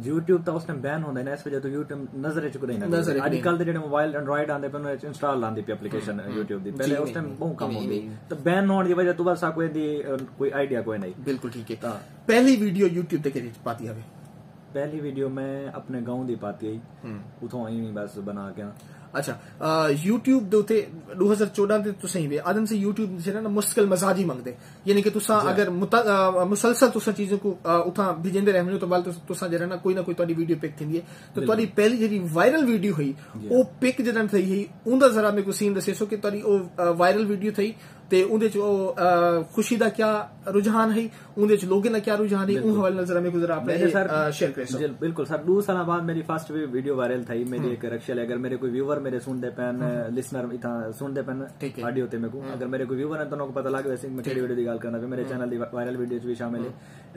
یوٹیوب تاں اس ٹائم بین ہوندا ہے نا، اس وجہ توں یوٹیوب نظر اچ کوئی نہ۔ نظر اچ اڄ کل دے جیڑھے موبائل اینڈرائڈ آندے پئے، انہاں وچ انسٹال آندی پئی اپلیکیشن یوٹیوب دی۔ پہلے اس ٹائم بہت کم ہوندی، تاں بین ہوݨ دی وجہ توں بس ساکوں ایندی، اے، کوئی آئیڈیا کوئی نہیں۔ بالکل ٹھیک ہے۔ تاں پہلی ویڈیو یوٹیوب تے کیڑھی پاتی ہووے؟ پہلی ویڈیو میں اپݨے گاؤں دی پاتی ہئی، اتھوں ایویں بس بݨا کے۔ اچھا، آ، یوٹیوب دے اتے ݙو ہزار چوݙاں تے تساں ہی وے آدم سے یوٹیوب جیڑھا نا مستقل مزاجی منگدے، یعنی کہ تساں اگر مت-، آ، مسلسل تساں چیزوں کو، آ، اتھاں بھیجیندے رہندے ہو تو ول تس-، تساں جیڑھا نا کوئی نہ کوئی تہاݙی ویڈیو پک تھیندی ہے۔ تو تہاݙی پہلی جیڑھی وائرل ویڈیو ہئی، او پک جیڑھا تھئی ہئی، اوندا ذرا میکوں سین ݙسیسو کہ تہاݙی او، آ، وائرل ویڈیو تھئی تے اوندے چ او، آ، خوشی دا کیا رجحان ہئی، اوندے چ لوگیں دا کیا رجحان ہئی، اوں حوالے نال ذرا میکوں ذرا اپݨے، بالکل سر، آ، شیئر کریسو۔ جی، بالکل سر، ݙو سالاں بعد میری فرسٹ وی-، ویڈیو وائرل تھئی، میری ایک رکشے لے، اگر میرے کوئی ویور میرے سݨدے پئن، لسنر اتھاں سݨدے پئن، ٹھیک ہے۔ آڈیو تے میکوں، اگر میرے کوئی ویور ہیں تو انہاں کوں پتہ لڳ ویسی میں کیڑھی ویڈیو دی ڳالھ کرنا پیا، میرے چینل دی وا-، وائرل ویڈیو چ وی شامل ہے۔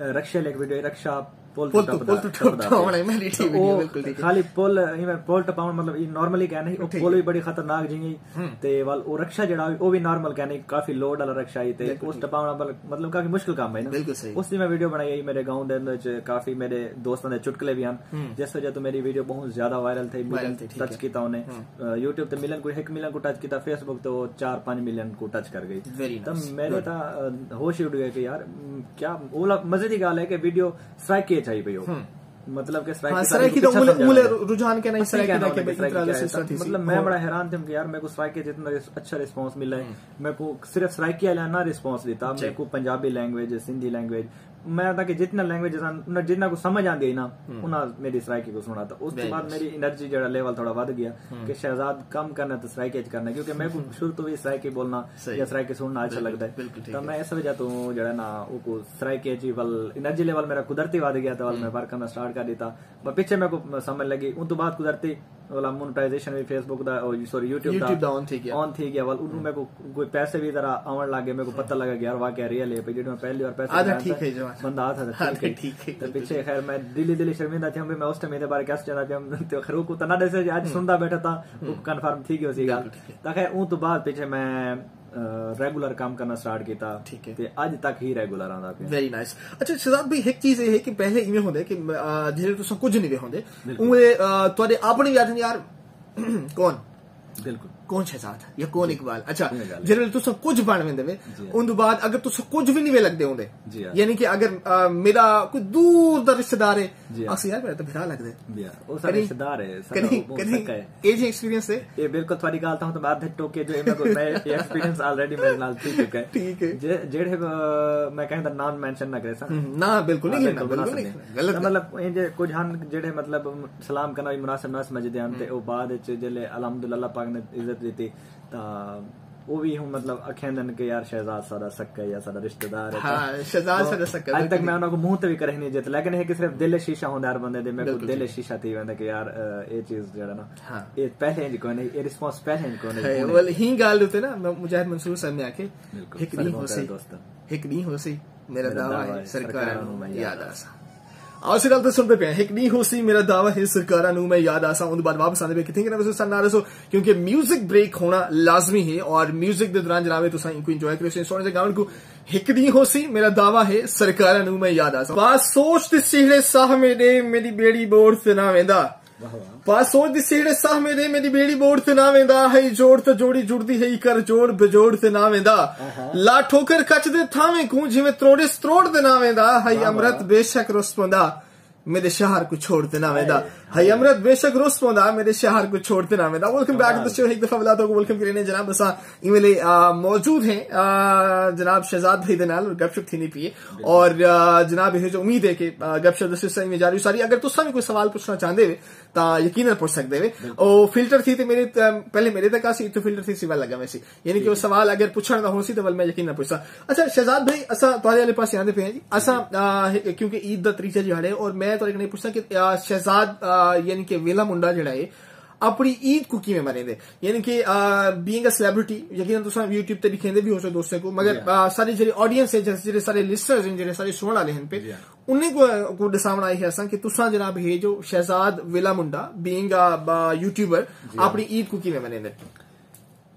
اے، رکشے لے ہک ویڈیو، رکشا پل پل ٹپدا، پل ٹپدا پیا۔ خالی پل، ایویں پل ٹپاوݨ مطلب اے نارملی کائنی، او پل وی بڑی خطرناک جیہی، تے ول او رکشا جیڑھا او وی نارمل کائنی، کافی لوڈ والا رکشا ہئی، تے اس ٹپاوݨا مطلب کافی مشکل کم ہئی نا۔ اس دی میں ویڈیو بݨائی ہئی، میرے گاؤں دے اندر چ کافی میرے دوستاں دے چٹکلے وی ہن، جس وجہ توں میری ویڈیو بہت زیادہ وائرل تھئی، ملین ٹچ کیتا انہیں۔ یوٹیوب تے ملین کوں، ہک ملین کوں ٹچ کیتا، فیس بک تے او چار پنج ملین کوں ٹچ کر ڳئی۔ تاں میرے تاں، آ، ہوش ہی اݙ ڳئے کہ یار، م، کیا اولا مزے دی ڳالھ ہے کہ ویڈیو سرائیکی اچ آئی پئی ہو۔ مطلب کہ سرائیکی، ہاں، سرائیکی دا اولے، اولے رجحان کیا نہیں، سرائیکی دا کہ بھئی اتنا سلسلہ تھی سی۔ مطلب میں بڑا حیران تھیم کہ یار میکوں سرائیکی اچ اتنا اچھا رسپانس ملا ہے۔ میکوں صرف سرائیکی والے نہ رسپانس ݙتا، میکوں پنجابی لینگویج، سندھی لینگویج، میں تاں کہ جتنا لینگویج ہن، انہاں جتنا کوں سمجھ آندی ہئی نا، انہاں میری سرائیکی کوں سݨا۔ تاں اس توں بعد میری انرجی جیڑھا لیول تھوڑا ودھ ڳیا کہ شہزاد کم کرنا تاں سرائیکی اچ کرنا، کیونکہ میکوں شروع توں وی سرائیکی بولنا یا سرائیکی سݨنا اچھا لڳدا ہے۔ تاں میں اس وجہ توں جیڑھا نا اوکوں سرائیکی اچ ول انرجی لیول میرا قدرتی ودھ ڳیا، تاں ول میں ورک کرنا سٹارٹ کر ݙتا۔ پر پچھے میکوں سمجھ لڳی، اوں توں بعد قدرتی والا مونیٹائزیشن وی فیس بک دا، او سوری، یوٹیوب دا، یوٹیوب دا آن تھی گیا۔ آن تھی گیا۔ ول اونوں میکوں کوئی پیسے وی ذرا آون لگ گئے، میکوں پتہ لگا کہ یار واقعہ ریئل ہے۔ پئی جیڑھے میں پہلی وار پیسے آدھا لے آیا ٹھیک تھا، ہے جوان۔ بندہ آتا تھا ہاں، ٹھیک ہے۔ ٹھیک ہے، تے پیچھے خیر میں دلی دلی شرمندہ تھیاں، میں اس ٹائم ایندے بارے کیا سوچدا پیا، تے خیر اوکوں تاں نہ ڈسے، اج سندا بیٹھا تاں او کنفرم تھی گیا سی گل۔ ٹھیک ہے۔ تاں خیر اوں توں بعد پیچھے میں ریگولر کام کرنا سٹارٹ کیتا۔ ٹھیک ہے۔ تے اج تک ہی ریگولر آندا پیا۔ ویری نائس۔ اچھا شہزاد بھائی، ایک چیز یہ ہے کہ پہلے ایویں ہوندے کہ آ، جیڑھے تساں کچھ نہیں وے ہوندے، بالکل۔ اوے آ، تہاڈے اپنے یاد نہیں یار کون بالکل۔ کون شہزاد یا کون اقبال۔ اچھا، کوئی گل نہیں۔ جیڑھے ویلے تساں کچھ بن ویندے وے، جی۔ اون دو بعد اگر تساں کچھ بھی نہیں وے لگدے ہوندے، جی ہاں۔ یعنی کہ اگر آ، میرا کوئی دور دا رشتہ دار ہے، جی ہاں۔ آسی یار میرا تو بھرا لگدے۔ جی ہاں، او سارے کدی رشتہ دار ہے، سارا کدی او کدی سکا ہے۔ اے جی ایکسپیرینس ہے؟ یہ بالکل تھوڑی گل تھا، تو میں ادھے ٹوکے جو میں کو میں ایکسپیرینس آلریڈی میرے نال تھی چکا ہے۔ ٹھیک ہے۔ جے- جیڑھے آ، میں کہیں دا نام مینشن نہ کرے سا۔ ہم، نہ بالکل نہیں کرنا، بالکل نہیں کرنا، غلط۔ مطلب ایں جے کچھ ہن جیڑھے مطلب سلام کرنا بھی مناسب نہ سمجھدے ہن، تے او بعد وچ جلے الحمدللہ اللہ پاک نے عزت دیتی، تاں او بھی ہوں مطلب اکھیندن کہ یار شہزاد سارا سکا ہے یا سارا رشتہ دار ہے۔ ہاں، شہزاد سارا سکا ہے، اج تک میں انہاں کو منہ تے بھی کرے نہیں جت، لیکن ایک صرف دل شیشہ ہوندا ہر بندے دے، میں کو دل شیشہ تھی ویندا کہ یار اے چیز جیڑا نا، اے پہلے انج کوئی نہیں، اے رسپانس پہلے انج کوئی نہیں۔ ول ہی گال ہوتے نا، مجاہد منصور صاحب نے آکھے، ہک ڈینہہ ہو سی، ہک ڈینہہ ہو سی میرا دعویٰ ہے سرکاراں نوں میں یاد آساں۔ آؤ اسی گل تے سنتے پے ہیں، ہک ڈینہہ ہو سی میرا دعویٰ ہے سرکاراں نوں میں یاد آساں۔ اون بعد واپس آندے پے کتھیں کہ نہ سو سن نہ رسو، کیونکہ میوزک بریک ہونا لازمی ہے، اور میوزک دے دوران جناب تساں کو انجوائے کرے سونے سے گاؤن کو۔ ہک ڈینہہ ہو سی میرا دعویٰ ہے سرکاراں نوں میں یاد آساں۔ پاس سوچ تے سہڑے ساہ میں دے میری بیڑی بوڑ تے نہ ویندا۔ پاس سوچ دی سیڑے ساہ میں دے میری بیڑی بوڑ تے نہ ویندا، ہئی جوڑ تے جوڑی جڑدی ہئی، کر جوڑ بجوڑ تے نہ ویندا۔ لا ٹھوکر کچ دے تھاویں کوں جویں تروڑے ستروڑ تے نہ ویندا، ہئی امرت بے شک رس پوندا میرے شہر کو چھوڑ تے نہ ویندا۔ ہئی امرت بے شک رس پوندا میرے شہر کو چھوڑ تے نہ ویندا۔ Welcome back to the show, ایک دفعہ ولا تو ویلکم کرنے جناب۔ اساں ایویں موجود ہیں جناب شہزاد بھائی دے نال، گپ شپ تھی نہیں پیے۔ اور جناب یہ جو امید ہے کہ گپ شپ دسے صحیح میں جاری ساری۔ اگر تساں بھی کوئی سوال پوچھنا چاہندے ہو تاں یقیناً پوچھ سکدے وے۔ او فلٹر تھی تے میرے پہلے میرے تک آسی، اتو فلٹر تھی سوا لگا ویسی، یعنی کہ وہ سوال اگر پوچھن دا ہو سی تو ول میں یقیناً پوچھسا۔ اچھا شہزاد بھائی، اساں تہاڈے والے پاسے آندے پے ہیں جی۔ اساں کیونکہ عید دا تریجا جہاڑے، اور میں تہاڈے کنے پوچھسا کہ شہزاد یعنی کہ ویلا منڈا جڑا ہے، اپنی عید کو کیویں منیندے؟ یعنی کہ بینگ اے سیلیبریٹی، یقیناً تساں یوٹیوب تے ڈکھیندے بھی ہو سو دوستوں کو، مگر ساری جڑی آڈینس ہے، جڑے سارے لسنرز ہیں، جڑے سارے سنن والے ہیں پہ، انہیں کو کو دساونا یہ ہے اساں کہ تساں جناب ہے جو شہزاد ویلا منڈا بینگ اے یوٹیوبر اپنی عید کو کیویں منیندے؟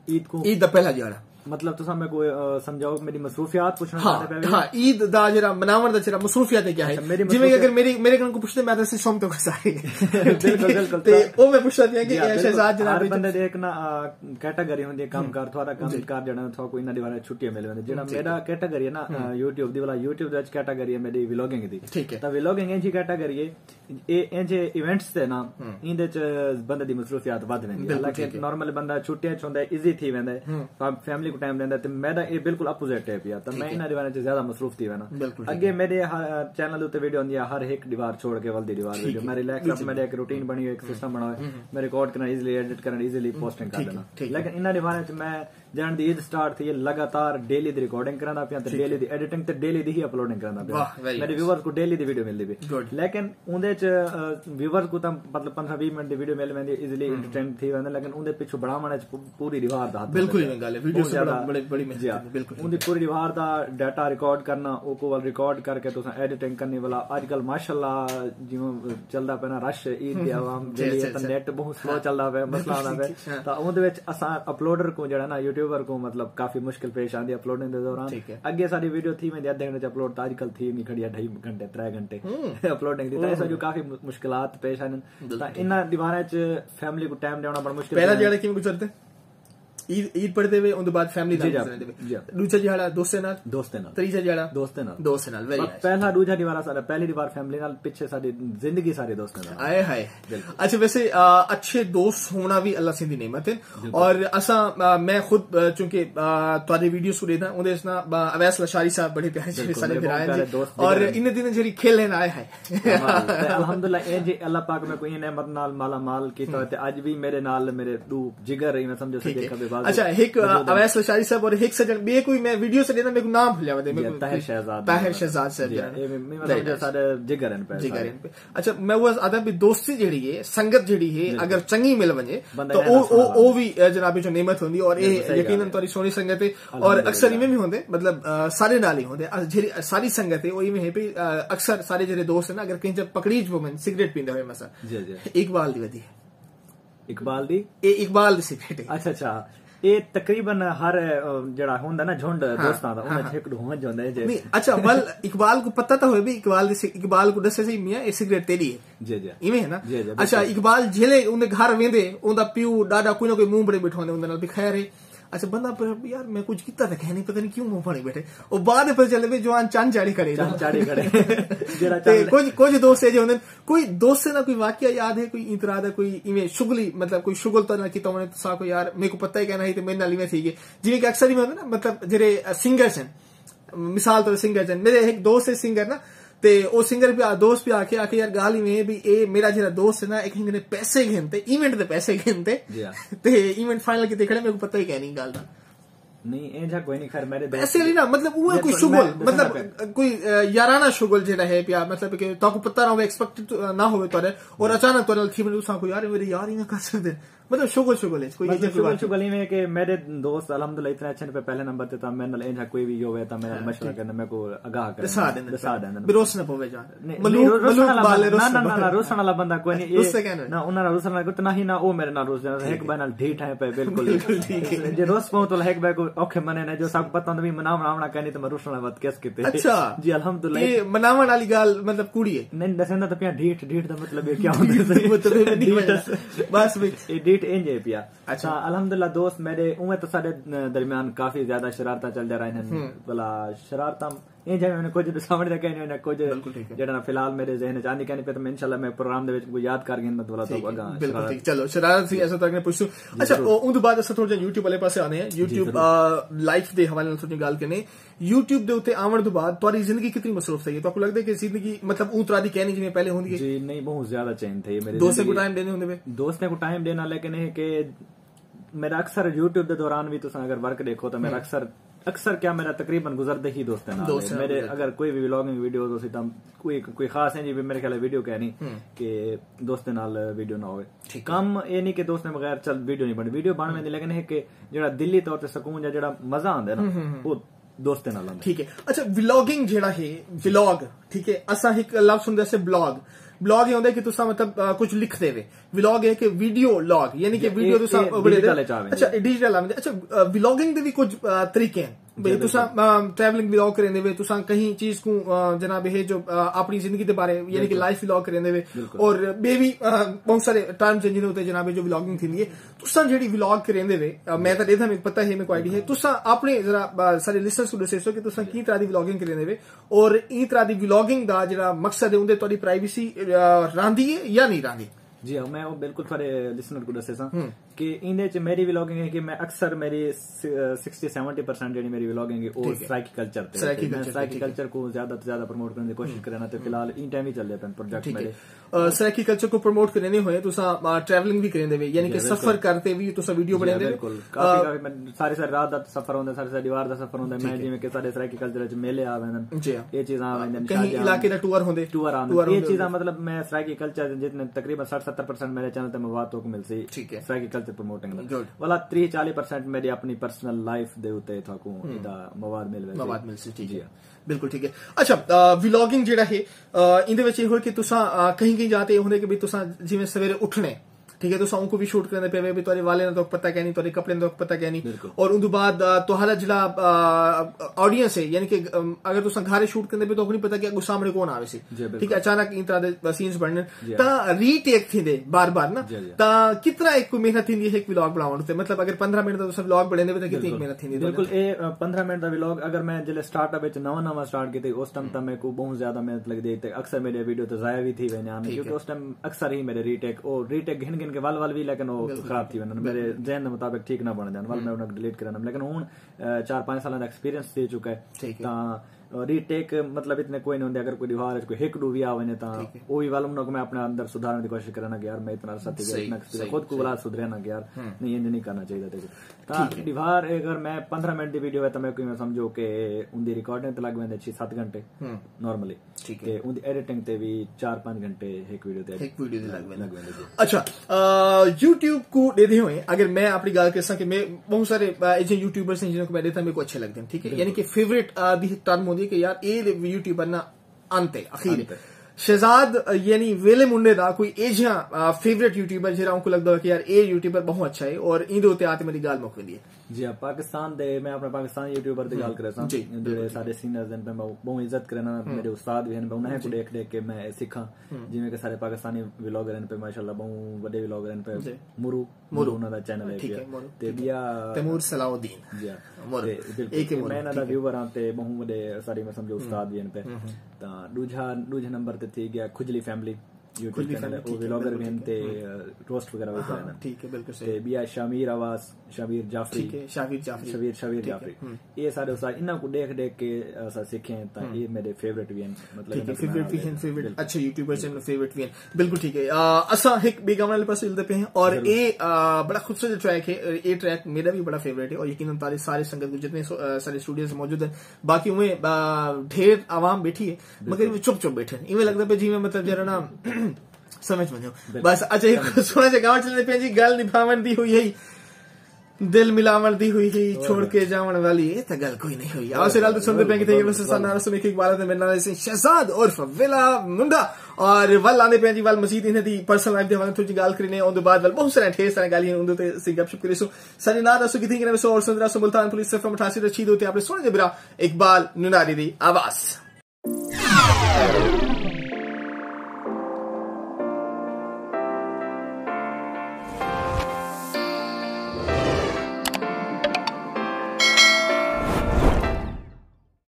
عید کو عید دا پہلا جہاڑا۔ مطلب تساں میں کوئی سمجھاؤ، میری مصروفیات پوچھنا ہاں۔ ہاں، عید دا جڑا مناون دا جڑا مصروفیات ہے کیا ہے؟ جی میں اگر میری میرے کن کو پوچھتے میں تو سوم تو سارے۔ بالکل بالکل۔ تے او میں پوچھتا پیا کہ شہزاد جناب بندے دے ایک نا کیٹیگری ہوندی ہے کم کر، تھوڑا کم کر جڑا تھوڑا کوئی نہ دیوانا چھٹیاں مل ویندے۔ جڑا میرا کیٹیگری ہے نا یوٹیوب دی والا، یوٹیوب دے وچ کیٹیگری ہے میری ولاگنگ دی۔ ٹھیک ہے۔ تاں ولاگنگ اینجھی کیٹیگری ہے، اے اینجھے ایونٹس تے نا ایندے چ بندے دی مصروفیات ودھ ویندی ہے۔ حالانکہ نارمل بندہ چھٹیاں چ ہوندا ہے، ایزی تھی ویندا ہے، فیملی کو ٹائم ڈیندا ہے، تے میرا اے بالکل اپوزٹ ہے پیا، تاں میں انہاں دیواریں چ زیادہ مصروف تھی وینا۔ اگے میرے چینل اتے ویڈیو ہوندی ہے، ہر ایک دیوار چھوڑ کے ول دی دیوار ویڈیو۔ میں ریلیکس اپ، میرے ایک روٹین بنی ہوئی، ایک سسٹم بنا ہوئے، میں ریکارڈ کرنا ایزیلی، ایڈٹ کرنا ایزیلی، پوسٹنگ کر دینا۔ لیکن انہاں دیواریں چ میں جنہاں دی عید سٹارٹ تھی ہے، لگاتار ڈیلی دی ریکارڈنگ کرندا پیا تے ڈیلی دی ایڈیٹنگ تے ڈیلی دی ہی اپلوڈنگ کرندا پیا۔ میرے ویورز کو ڈیلی دی ویڈیو ملدی پئی، لیکن اوندے چ ویورز کو تاں مطلب پندرہ ویہہ منٹ دی ویڈیو مل ویندی، ایزیلی انٹرٹین تھی ویندے، لیکن اوندے پچھوں بناوݨ وچ پوری دیوار دا ہاتھ۔ بالکل ایویں گل ہے، ویڈیو سے بڑا بڑی بڑی محنت ہے۔ بالکل اوندی پوری دیوار دا ڈیٹا ریکارڈ کرنا، او کو ول ریکارڈ کر کے تساں ایڈیٹنگ کرنی والا۔ اج کل ماشاءاللہ جیوں چلدا پیا نا رش عید دی، عوام دے لیے تاں نیٹ بہت سلو چلدا پیا، مسئلہ آندا پیا۔ تاں اوندے وچ اساں اپلوڈر کو جڑا نا یوٹیوبر کو مطلب کافی مشکل پیش آندی اپلوڈنگ دے دوران۔ اگے ساری ویڈیو تھی ویندی ادھے گھنٹے چ اپلوڈ، تاں اج کل تھی ویندی کھڑی اڈھائی گھنٹے، ترے گھنٹے اپلوڈنگ دی۔ تاں اس وجہ کافی مشکلات پیش آندن۔ تاں انہاں دیواریں چ فیملی کو ٹائم ڈیونا بڑا مشکل۔ پہلا جڑا کیویں گزرتے؟ عید عید پڑھدے وے، اون دے بعد فیملی نال گزرے وے۔ ڈوجھا جہاڑا دوستیں نال، دوستیں نال۔ تریجھا جہاڑا دوستیں نال، دوستیں نال۔ ویری نائس۔ پہلا ڈوجھا دیوارا سارا، پہلی دیوار فیملی نال، پچھے ساری زندگی ساری دوستیں نال۔ ہائے ہائے۔ اچھا ویسے اچھے دوست ہونا بھی اللہ سیں دی نعمت ہے۔ اور اساں میں خود چونکہ تہاڈے ویڈیوز کو ڈیکھدا، اوندے وچ نا اویس لشاری صاحب بڑے پیارے جیڑھے سارے بھرا ہیں جی۔ اور انہیں دنوں جیڑھی کھیل ہیں آئے ہائے۔ الحمدللہ اے جی اللہ پاک میں کوئی نعمت نال مالا مال کیتا، تے اج بھی میرے نال میرے دو جگر رہی میں سمجھو سکے۔ اچھا، ہک اویس لشاری صاحب اور ہک سجن ٻئے کوئی میں ویڈیو سے ݙینا، میکوں نام بھلیا ودے، میکوں طاہر شہزاد۔ طاہر شہزاد صاحب جی۔ اے میں سمجھا ساڈے جگر ہیں پہ جگر ہیں پہ۔ اچھا، میں وہ آدھا بھی دوستی جڑی ہے، سنگت جڑی ہے، اگر چنگی مل ونجے تو او او او بھی جناب جو نعمت ہوندی۔ اور اے یقیناً تاری سونی سنگت ہے اور اکثر ایویں بھی ہوندے، مطلب سارے نال ہی ہوندے۔ جڑی ساری سنگت ہے او ایویں ہے بھی اکثر سارے جڑے دوست ہیں نا، اگر کہیں جب پکڑی جو سگریٹ پیندے ہوئے مثلا، اقبال دی ودی ہے۔ اقبال دی؟ اے اقبال دی سگریٹ ہے۔ اچھا اچھا۔ اے تقریبا ہر جڑا ہوندا نا جھنڈ دوستاں دا، انہاں چ ہک ڈو ہونج ہوندا ہے جے۔ نہیں اچھا، ول اقبال کو پتہ تاں ہوئے بھی اقبال دی اقبال کو ڈسے سی میاں اے سگریٹ تیری ہے۔ جی جی۔ ایویں ہے نا؟ جی جی۔ اچھا، اقبال جھلے اوندے گھر ویندے، اوندا پیو ڈاڈا کوئی نہ کوئی منہ بڑے بٹھوندے اوندے نال بھی خیر ہے۔ اچھا، بندہ پر یار میں کچھ کیتا تاں کہہ نہیں، پتہ نہیں کیوں منہ پڑی بیٹھے۔ او بعد پتہ چلے بھی جوان چن چاڑی کھڑے۔ چن چاڑی کھڑے۔ جڑا تے کچھ کچھ دوست ہے جے ہوندے کوئی دوست دا کوئی واقعہ یاد ہے، کوئی ایں طرح دا کوئی ایویں شغلی، مطلب کوئی شغل تاں نہ کیتا ہونے تساں کوئی یار میکوں پتہ ہی کائنا ہئی تے میرے نال ایویں تھی گئے۔ جیویں کہ اکثر ایویں ہوندا نا، مطلب جیڑھے سنگرز ہیں، مثال طور سنگر جن میرے ہک دوست ہے سنگر نا، تے او سنگر پیا دوست پیا آکھے آکھے یار گالھ ایویں ہے بھی اے میرا جیڑھا دوست ہے نا، اے کہیں کنے پیسے گھن تے ایونٹ دے پیسے گھن تے تے ایونٹ فائنل کیتے کھڑے، میکوں پتہ ہی کائنی گالھ دا۔ نہیں، اینجھا کوئی نہیں، خیر میرے دوست پیسے نہیں نا، مطلب اوہ کوئی شغل، مطلب کوئی یارانہ شغل جیڑا ہے پیا، مطلب کہ تاکو پتہ نہ ہوے، ایکسپیکٹ نہ ہوے تارے، اور اچانک تارے نال تھی ونجے، تساں کو یار میرے یار ہی نہ کر سکدے، مطلب شغل شغل ہے کوئی، مطلب شغل شغل ایویں کہ میرے دوست الحمدللہ اتنے اچھے نے، پہلے نمبر تے تاں میرے نال اینجھا کوئی بھی ہوے تاں میرے نال مشورہ کرن، میرے کو آگاہ کرن، دسا ڈیندے، دسا ڈیندے۔ بروس نہ پوے جان۔ ملوک، ملوک بالے روسن والا، روسن والا بندہ کوئی نہیں۔ روسے کہنے؟ نہ، انہاں نال روسن والا کوئی نہ ہی، نہ او میرے نال روس جانا۔ ہک بھائی نال ڈھیٹ ہیں پہ، بالکل۔ بالکل ٹھیک ہے۔ جے روس پاؤں تو ہک بھائی کو اوکھے منے نے، جو سب پتہ ہوں بھی مناونا آونا کہنی تو میں روسن والا وقت کیس کیتے۔ اچھا۔ جی، الحمدللہ۔ اے مناون والی گال مطلب کوڑی ہے؟ نہیں، دسیندا تو پیا ڈھیٹ، ڈھیٹ دا مطلب اے کیا ہوندا ہے؟ مطلب اے نہیں ڈھیٹ۔ بس بھی۔ اے ڈھیٹ انج ہے پیا۔ اچھا۔ الحمدللہ دوست میرے اوویں تو ساڈے درمیان کافی زیادہ شرارتاں چلدے رہے ہیں۔ بلا شرارتاں ایں جیویں انہیں کجھ ݙساوݨ دا کہنے انہیں کجھ، بالکل ٹھیک ہے۔ جیڑھا نا فی الحال میرے ذہن وچ آندی کائنی پئی، تے میں انشاءاللہ میں پروگرام دے وچ کوئی یاد کر گھن تاں ولا تاں اڳاں۔ بالکل ٹھیک۔ چلو شرارت سی، ایسا تک نے پوچھوں۔ اچھا، اوندے بعد اساں تھوڑا جیہا یوٹیوب والے پاسے آنے ہیں۔ یوٹیوب لائف دے حوالے نال تھوڑی ڳالھ کرنے۔ یوٹیوب دے اتے آوݨ دے بعد تہاݙی زندگی کتنی مصروف تھئی ہے؟ تہاکوں لڳدے کہ زندگی مطلب اوں طرح دی کائنی جیویں پہلے ہوندی ہے؟ جی نہیں، بہت زیادہ چینج تھئی ہے میری زندگی۔ دوستیں کوں ٹائم ݙیندے ہوندے پئے؟ دوستیں کوں ٹائم ݙینا، لیکن اے کہ میرا اکثر یوٹیوب دے دوران وی تساں اگر ورک ݙیکھو تاں میرا اکثر، اکثر کیا میرا تقریبا گزردا ہی دوستیں نال ہے۔ میرے اگر کوئی وی ولاگنگ ویڈیوز ہوسی تاں کوئی، کوئی خاص ہے جی، میرے خیال ہے ویڈیو کائنی کہ دوستیں نال ویڈیو نہ ہووے۔ کم اے نہیں کہ دوستیں بغیر چل ویڈیو نہیں بݨدی، ویڈیو بݨ ویندی، لیکن ہے کہ جیڑھا دلی طور تے سکون یا جیڑھا مزہ آندا ہے نا، او دوستیں نال آندا ہے۔ ٹھیک ہے۔ اچھا، ولاگنگ جیڑھا ہے، ولاگ، ٹھیک ہے، اساں ہک لفظ سݨدے سے بلاگ۔ بلاگ اے ہوندا ہے کہ تساں مطلب کجھ لکھدے وے، ولاگ ہے کہ ویڈیو لاگ، یعنی کہ ویڈیو تساں بݨیندے۔ اچھا، ڈیجیٹل آوندے۔ اچھا، ولاگنگ دے وی کجھ طریقے ہیں بھئی، تساں ٹریولنگ ولاگ کریندے وے، تساں کہیں چیز کوں جناب ہے جو اپݨی زندگی دے بارے یعنی کہ لائف ولاگ کریندے وے، اور ٻئے وی بہت سارے ٹرمز ہیں جنہیں اتے جناب ہے جو ولاگنگ تھیندی ہے۔ تساں جیڑھی ولاگ کریندے وے، میں تاں ݙیدھا، میکوں پتہ ہے، میکوں آئیڈیا ہے، تساں اپݨے ذرا سارے لسنرز کوں ݙسیسو کہ تساں کیں طرح دی ولاگنگ کریندے وے، اور ایں طرح دی ولاگنگ دا جیڑھا مقصد ہے اوندے تہاݙی پرائیویسی راہندی ہے یا نہیں راہندی؟ جی ہاں، میں او بالکل تہاݙے لسنر کوں ݙسیساں کہ ایندے وچ میری ولاگنگ ہے کہ میں اکثر میری سکسٹی سیونٹی پرسینٹ جیڑھی میری ولاگنگ ہے او سرائیکی کلچر تے، میں سرائیکی کلچر کوں زیادہ توں زیادہ پروموٹ کرݨ دی کوشش کرینا تے فی الحال ایں ٹائم وی چلدے پن پروجیکٹ میرے۔ سرائیکی کلچر کوں پروموٹ کریندے ہوئے تساں ٹریولنگ وی کریندے وے، یعنی کہ سفر کر تے وی تساں ویڈیو بݨیندے وے؟ بالکل، کافی کافی، ساری ساری رات دا سفر ہوندا، ساری ساری دیوار دا سفر ہوندا۔ میں جیویں کہ ساݙے سرائیکی کلچر وچ میلے آ ویندن، اے چیزاں آ ویندن، کہیں علاقے دا ٹور ہوندے، ٹور آندے، اے چیزاں مطلب میں سرائیکی کلچر جتنے تقریبا سٹھ ستر پرسینٹ میرے چینل تے مواد تہاکوں ملسی سرائیکی کلچر پروموٹنگ دا۔ والا تریہہ چالیہہ پرسینٹ میری اپݨی پرسنل لائف دے اتے تہاکوں ایندا مواد مل ویسی۔ مواد ملسی، ٹھیک ہے۔ بالکل ٹھیک ہے۔ اچھا، ولاگنگ جیڑھا ہے ایندے وچ اے ہوئے کہ تساں کہیں کہیں جاہ تے ہوندے کہ بھئی تساں جیویں سویرے اٹھݨے، ٹھیک ہے، تساں اونکوں وی شوٹ کریندے پئے وے، بھئی تہاݙے والیں دا تہاکوں پتہ کائنی، تہاݙے کپڑیں دا تہاکوں پتہ کائنی، اور اوندے بعد تہاݙا جیڑھا آڈینس ہے، یعنی کہ اگر تساں گھر شوٹ کریندے پئے تہاکوں نہیں پتہ کہ اڳوں سامݨے کون آوے سی، ٹھیک ہے، اچانک ایں طرح دے سینز بݨن تاں ری ٹیک تھیندے بار بار نا، تاں کتنا ہک کوئی محنت تھیندی ہے ہک ولاگ بݨاوݨ تے؟ مطلب اگر پندرہ منٹ دا تساں ولاگ بݨیندے پئے تاں کتنی ہک محنت تھیندی ہے؟ بالکل، اے پندرہ منٹ دا ولاگ اگر میں جیلے سٹارٹ اپ وچ نواں نواں سٹارٹ کیتے اس ٹائم تاں میکوں بہت زیادہ محنت لڳدی ہے تے اکثر میرے ویڈیو تے ضائع وی تھی ویندے ہن، کیونکہ اس ٹائم اکثر ہی میرے ری ٹیک، او ری ٹیک گھن گھن کے ول ول وی، لیکن او خراب تھی ویندن، میرے ذہن دے مطابق ٹھیک نہ بݨ جان، ول میں انہاں کوں ڈیلیٹ کرݨا۔ لیکن ہݨ چار پنج سالاں دا ایکسپیرینس تھی چکا ہے تاں ری ٹیک مطلب اتنے کوئی نہیں ہوندے، اگر کوئی دیوار وچ کوئی ہک ڈو وی آ ونجے تاں او وی ول انہاں کوں میں اپݨے اندر سدھارݨ دی کوشش کرݨا کہ یار میں اتنا عرصہ تھی ڳیا، اتنا ایکسپیرینس، خود کوں ولا سدھرینا کہ یار نہیں، انج نہیں کرنا چاہیدا تے ٹھیک ہے۔ ڈیوار اگر میں پندرہ منٹ دی ویڈیو ہے تو میں کوئی میں سمجھو کہ ان دی ریکارڈنگ تے لگ ویندے چھ ست گھنٹے ہوں۔ نارملی۔ ٹھیک ہے۔ تے ان دی ایڈیٹنگ تے بھی چار پانچ گھنٹے ایک ویڈیو تے ایک ویڈیو تے لگ ویندے۔ لگ ویندے جی۔ اچھا، یوٹیوب کو ڈیدے ہوئے اگر میں اپنی گال کرساں کہ میں بہت سارے ایجے یوٹیوبرز ہیں جنہوں کو میں دیتا میرے کو اچھے لگتے ہیں، ٹھیک ہے؟ یعنی کہ فیوریٹ دی ٹرم ہوندی ہے کہ یار اے یوٹیوبر نا انت ہے اخیر ہے۔ شہزاد یعنی ویلے منڈے دا کوئی ایجھا فیوریٹ یوٹیوبر جہڑا ان کو لگدا ہو کہ یار اے یوٹیوبر بہت اچھا ہے اور ایندے اتے آتے میری گال مک ویندی ہے۔ جی ہاں، پاکستان دے میں اپنے پاکستانی یوٹیوبر دی گال کرے ساں جی، جڑے سارے سینئرز ہیں پہ میں بہت عزت کرنا، میرے استاد بھی ہیں، میں انہیں کو دیکھ دیکھ کے میں سیکھاں۔ جویں کہ سارے پاکستانی ولاگر ہیں پہ ماشاءاللہ بہت وڈے ولاگر ہیں پہ مرو مرو انہاں دا چینل ہے ٹھیک ہے۔ مرو تے بیا تیمور صلاح الدین جی ہاں۔ مرو تے بالکل ایک مرو میں انہاں دا ویور ہاں تے بہت وڈے ساری میں سمجھو استاد بھی ہیں پہ۔ تاں ڈوجھا ڈوجھے نمبر تے تھی گیا کھجلی فیملی یوٹیوب چینل ہے، وہ ولاگر بھی ہیں تے روسٹ وغیرہ بھی کرنا۔ ٹھیک ہے، بالکل صحیح۔ تے بیا شامیر آواز، شامیر جعفری، ٹھیک ہے، شاویر جعفری۔ شبیر شبیر جعفری۔ یہ سارے استاد انہاں کو دیکھ دیکھ کے اسا سیکھیں تاں یہ میرے فیورٹ بھی ہیں، مطلب ٹھیک ہے، فیورٹ بھی ہیں، فیورٹ اچھے یوٹیوبر سے فیورٹ بھی ہیں۔ بالکل ٹھیک ہے۔ اسا ایک بی گاؤں والے پاس ہلدے پہ ہیں اور اے بڑا خوبصورت ٹریک ہے۔ اے ٹریک میرا بھی بڑا فیورٹ ہے اور یقیناً تارے سارے سنگت کو جتنے سارے اسٹوڈنٹس موجود ہیں، باقی ہوئے ڈھیر عوام بیٹھی ہے مگر وہ چپ چپ بیٹھے ہیں۔ ایویں لگدا پہ جی میں مطلب جرا نا سمجھ ونجو۔ بس اچھا، ایک سونا جا گاؤں چلے پہ جی، گل نبھاون دی ہوئی ہے، دل ملاون دی ہوئی ہے، چھوڑ کے جاون والی اے تے گل کوئی نہیں ہوئی۔ آؤ سر، حال تو سنتے پہ کہ تھے یونس حسن ناصر، ایک اقبال تے میرے نال سے شہزاد عرف ویلا منڈا۔ اور ول آندے پہ جی، ول مزید انہیں دی پرسنل لائف دے حوالے تھوڑی جی گل کرنے، اون دے بعد ول بہت سارے ٹھیر سارے گالی ہیں، اون دے تے سی گپ شپ کرے سو۔ ساری ناد اسو کیتی کرے سو اور سندرا سو ملتان پولیس صفر اٹھاسی رشید ہوتے اپنے سونے دے برا اقبال نناری دی آواز۔